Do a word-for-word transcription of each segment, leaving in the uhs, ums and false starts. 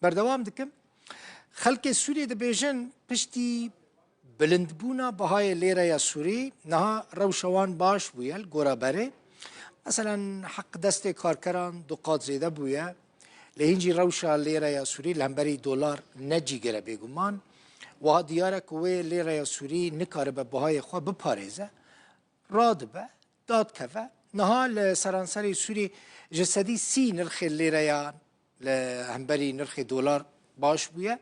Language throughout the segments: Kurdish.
Berdewam dikim. Xelkê Sûriyê dibêjin, piştî bilindbûna bihayê lêreya Sûrî, niha rewşa wan baş bûye li gora berê. Meselen, heq destê karkeran du qat zêde bûye. Lê hîn jî rewşa lêreya Sûrî li hemberî dolar ne cîgir e bêguman. Wiha diyar e ku wê lêreya Sûrî nikaribe bihayê xwe biparêze. Radibe, dadikeve. Niha li seranserê Sûrî ji sedî sî nirxê lêreya li hemberî nirxê dolar baş bûye.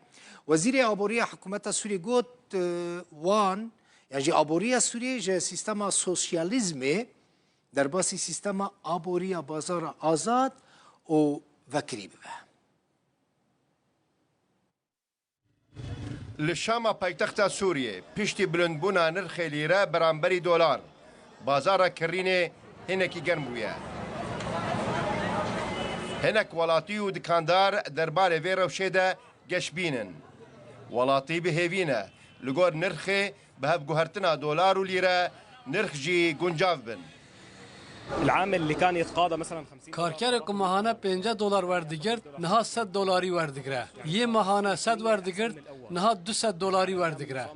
Wezîrê Aboriya hikûmeta Sûrî got, e, wan, yan jî aboriya Sûrî ji sîstema sosyalîzmê derbasî sîstema aboriya bazara azad û vekirî bibe. Li Şama paytexta Sûriyê piştî bilindbûna nirxê lîre beramberî dolar, bazara kirînê hinekî germ bûye. Hinek welatî û dikandar derbarê vê rewşê de geşbîn in. Welatî bi hêvî ne li gor nirxê bi hevguhertina dolar û lîre nirx jî guncav bin. العامل اللي كان يتقاضى مثلًا خمسين دولار. Karkerê ku mehane pêncî dolar werdigirt, niha sed dolarî werdigire. Yê mehane sed werdigirt, niha du sed dolarî werdigire.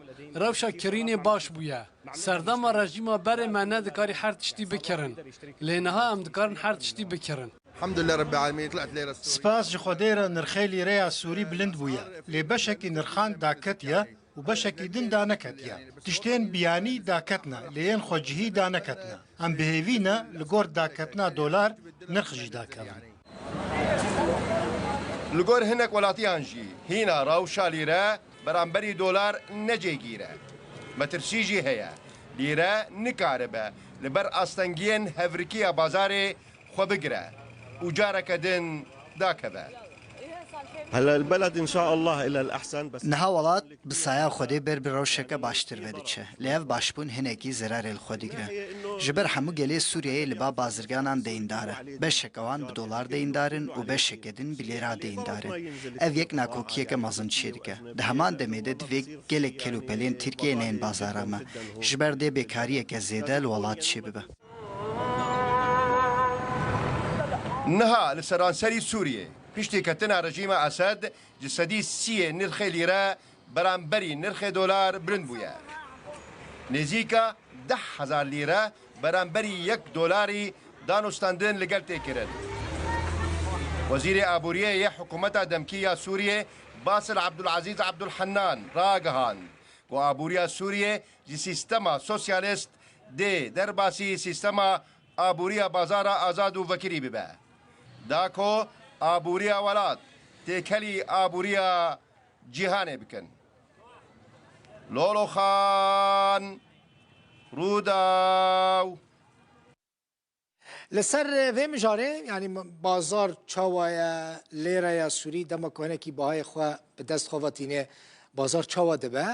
Rewşa kirînê baş bûye. Serdema rejîma berê me nedikarî her tiştî bikirin. Lê niha em dikarin her tiştî bikirin. الحمد لله رب العالمين، طلعت ليرة السورية. Spas ji Xwedê re nirxê lîreya Sûrî bilind bûye. Lê beşekî nirxan daketiye û beşekî din daneketiye. Tiştên biyanî daketine, lê yên xwecihî daneketine. Em bi hêvî ne li gor daketina dolar nirx jî dakevin. Li gor hinek welatiyan jî hîna rewşa lîre beramberî dolar ne cêgîr e. Metirsî jî heye. Lîre nikaribe li ber astengiyên hevrikî ya bazarê xwe bigire û careke din dakeve. هلا البلد إن شاء الله إلى الأحسن، بس Niha welat bi saya Xwedê ber bi rewşeke baştir ve diçe. Lê ev başbûn hinekî zerarê li xwe digire. Ji ber hemû gelê Sûriyeyê li ba bazirganan deyndar e. Beşeke wan bi dolar deyndar in û beşeke din bi lêra deyndar in. Ev yek nakokiyeke mezin çêdike. Di heman demê de divê gelek kelûpelên Tirkiyeyê neyên bazara me. Ji ber dê bêkariyeke zêde li welat çêbibe. Niha li seranserî Sûriyê piştî ketina rejîma Esed ji sedî sî yê nirxê lîre beramberî nirxê dolar bilind bûye. Nêzîka deh hezar lîre beramberî yek dolarî danûstandin li gel tê kirin. Wezîrê Aboriyê yê hikûmeta demkî ya Sûriyê Basil Abdulazîz Abdulhennan ragihand ku aboriya Sûriyê ji sîstema sosyalîst dê derbasî sîstema aboriya bazara azad û vekirî bibe. Da ku aboriya welat têkelî aboriya cîhanê bikin. Lolo Xan, Rûdaw. Li ser vê mijarê, yanî bazar çawa ye, lêreya Sûrî dema ku hinekî bahayê xwe bi dest xwe ve tîne, bazar çawa dibe?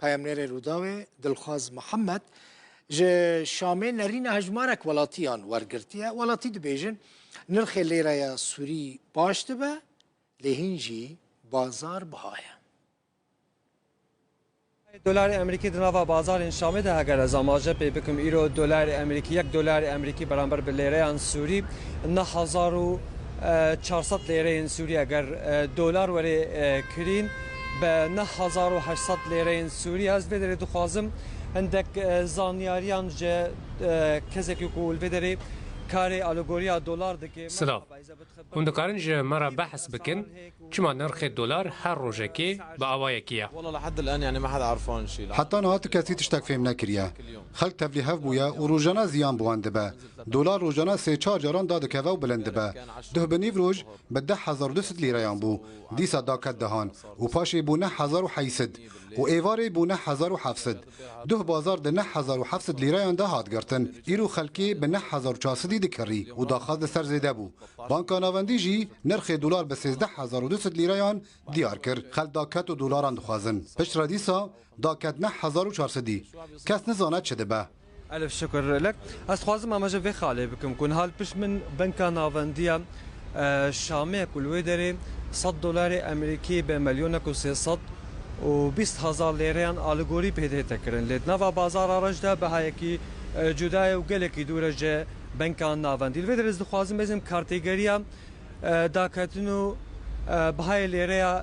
Peyamnêrê Rûdawê Dilxwaz Mihemed ji Şamê nerîna hejmarek welatiyan wergirtiye. Welatî dibêjin, nirxê lêreya Sûrî baş dibe, lê hîn jî bazar biha ye. Dolarê Amerîkî di nava bazarên Şamê de, heger ez amaje pê bikim, îro dolarê Amerîkî, yek dolarê Amerîkî beramber bi lêreyan Sûrî neh hezar û çar sed lêreyên Sûrî, eger, e, dolar were, e, kirîn, bi neh hezar û heşt sed lêreyên Sûrî. Ez vê derê dixwazim hindek, e, zanyariyan ji, e, kesekî ku li vê derê karê alegoriya dolar dike. Silav. Hûn dikarin ji me re behs bikin, çima nirxê dolar her rojekê bi awayekî ye? والله لحد الآن يعني ما حدا عرفان شيء. Heta niha tu kesî tiştek fêm nekiriye. Xelk tevlîhev bûye û rojane ziyan bi wan dibe. Dolar rojane sê çar caran dadikeve û bilind dibe. Duh bi nîv roj bi deh hezar û du sed lîreyan bû. Dîsa daket dihan û paşê bû neh hezar û heyt sed û êvarê bû neh hezar û heft sed. Duh bazar di neh hezar û heft sed lîreyan de hat girtin. Îro xelkê bi neh hezar û çar sedî dikirî û daxwaz li ser zêde bû. Banka Navendî jî nirxê dolar bi sêzdeh hezar û du sed lîreyan diyar kir. Xelk daket û dolaran dixwazin. Piştre dîsa daket neh hezar û çar sedî. Kes nizane çi dibe. Elif şikir lek. Ez dixwazim amaje vê xalê bikim ku niha li pişt min Banka Navendiya, e, Şamê ku li wê derê sed dolarê Amerîkî bi milyonek û sê sed û bîst hezar lêreyan alegorî pê dihête kirin. Lê di nava bazara reş de bihayekî, e, cuda ye û gelekî dûr e ji Banka Navendî. Li vê derê ez dixwazim bêjim kartêgeriya, e, daketin û Bihayê lêreya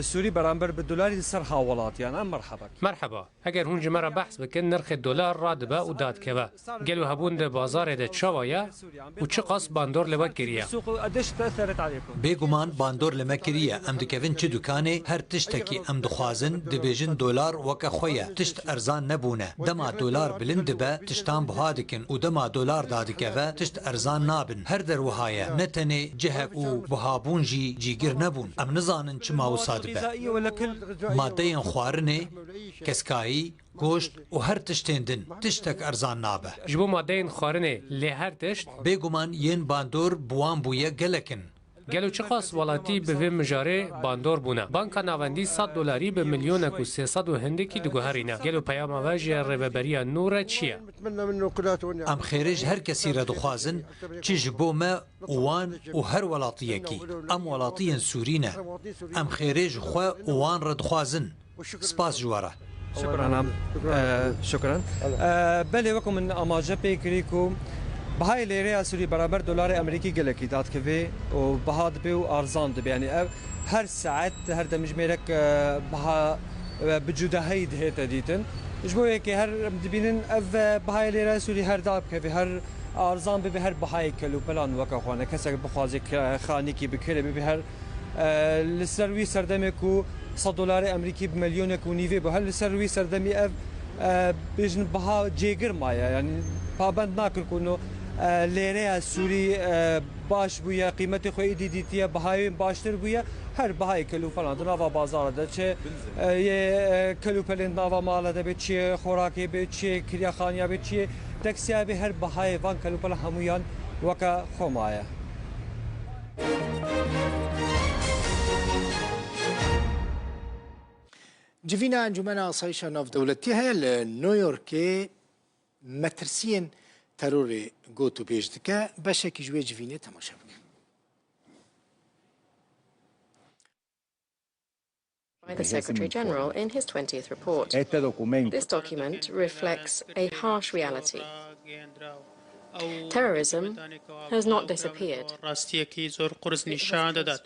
Sûrî beramber bi dolarî li ser hawelatiyan. Em merheba. Merheba. Eger hûn ji me re behs bikin, nirxê dolar radibe û dadikeve. Gelo hebûn di bazarê de çawa ye û çiqas bandor li we kiriye? Bêguman bandor li me kiriye. Em dikevin çi dukanê, her tiştekî em dixwazin, dibêjin dolar weke xwe ye. Tişt erzan nebûne. Dema dolar bilind dibe, tiştan buha dikin û dema dolar dadikeve, tişt erzan nabin. Her der wiha ye. Ne tenê cihek û buhabûn jî cîgir nebûn. Em nizanin çima wisa dibe. Madeyên xwarinê, keskayî, goşt û her tiştên din, tiştek erzan nabe. Ji bo madeyên xwarinê, lê her tişt? Bêguman yên bandor bi wan bûye gelek in. Gelo çiqas welatî bi vê mijarê bandor bûne? Banka Navendî sed dolarî bi milyonek û sê sed û hindekî diguherîne. Gelo peyama we ji Rêveberiya Nû re çi ye? Em xêrê ji her kesî re dixwazin, çi ji bo me û wan û her welatiyekî. Em welatiyên Sûrî ne. Em xêrê ji xwe û wan re dixwazin. Spas ji we re. Şukran. Ee, şukran. Ee, belê, wekî min amaje pê kirî ku bihayê lêreya Sûrî beraber dolarê Amerîkî gelekî dadikeve û biha dibe û arzan dibe. Yanî ev her saet, her demjimêrek, e, biha, e, bi cudahiyî dihête dîtin. Ji bo yekê her em dibînin ev, e, bihayê lêreya Sûrî her dadikeve, her arzan bibe, her bihayê kelûpelan weke xwe ne. Kesek bixwaze ke-, xanîkî bikire bibe her E, li ser wî serdemê ku sed dolarê Amerîkî bi milyonek û nîvê bû, her li ser wî serdemî ev, e, bêjin biha cêgir maye. Yanî pabend nakir ku no, e, lêreya Sûrî, e, baş bûye, qîmetê xwe êdî dîtiye, bihayê wê baştir bûye. Her bihayê kelûpelan di nava bazara de çi, e, yê, e, kelûpelên di nava mala de be, çi yê xorakê be, çi yê kiriya xaniya be, çi yê teksiya be, her bihayê van kelûpelan hemûyan weke xwe maye. Civîna Encûmena Asayîşa Navdewletî heye li New Yorkê metirsiyên terorê got û bêj dike. Beşekî ji wê civînê temaşe bikin. By the Secretary General in his twentieth report. Este documento This document reflects a harsh reality. Terrorism has not disappeared. Rastiyekî zor qurz nîşan dedat.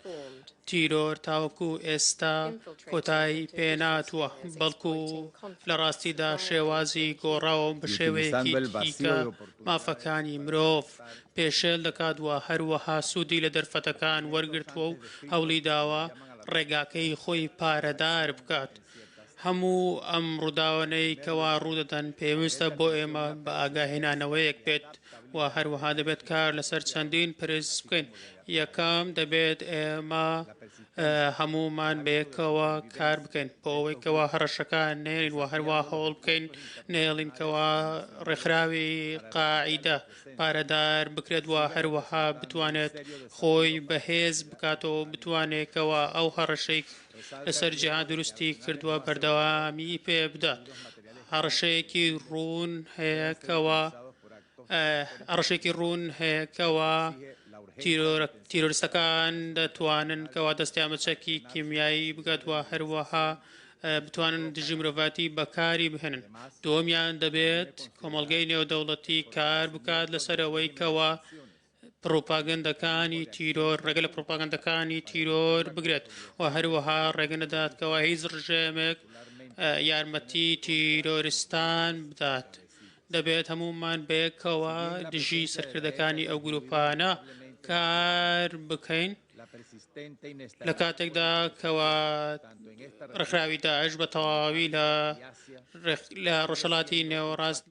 Tîror taweku êsta kotayî pê natwa, belku lê rastî da şêwazî goraw bi şêweyekî dîka mafekani mirov pêşêl dekat wa her wiha sûdî li derfetekan wergirtwa û hewlî dawa rêgakey xwe paredar bikat. Hemû em rûdawaney kewa rû diden pêwîst e bo ême bi agahînaneweyek bêt. Wa her wiha dibêt kar li ser çendîn piriz bikin. Yekem dibêt ême, e, hemûman bêkewa kar bikin. Bo wê kewa hereşekan nêrîn wa her wiha hol bikin, nêlîn kewa rêkxirawî Qaîde paredar bikirêt wa her wiha bitwanêt xwe bihêz bikat û bitwanê kewa ew hereşeyk li ser cîhan durustî kirduwa berdewamî pê bidat. Hereşeyekî rûn heye kewa, e, hereşeyekî rûn heye kewa tîror-, tîroristekan detwanin kewa destya meçekî kîmyayî biket wa her wiha, e, bitwanin dijî mirovatî bekarî bihênin. Duhemiyan dibêt komelgey nêwdewletî kar bikat li ser ewey kewa propagandekanî tîror, rêge li propagandekanî tîror bigret û her wiha rêge nedat kewa hîç rejêmek, e, yarmetî tîroristan bidat. Dibêt hemûman bêkewa dijî serkirdekanî ew grûpana kar bikeyn. Li katek de kewa rêkxirawî DAIŞ bi tewawî li rêx-, li Rojhelatî Nêwerast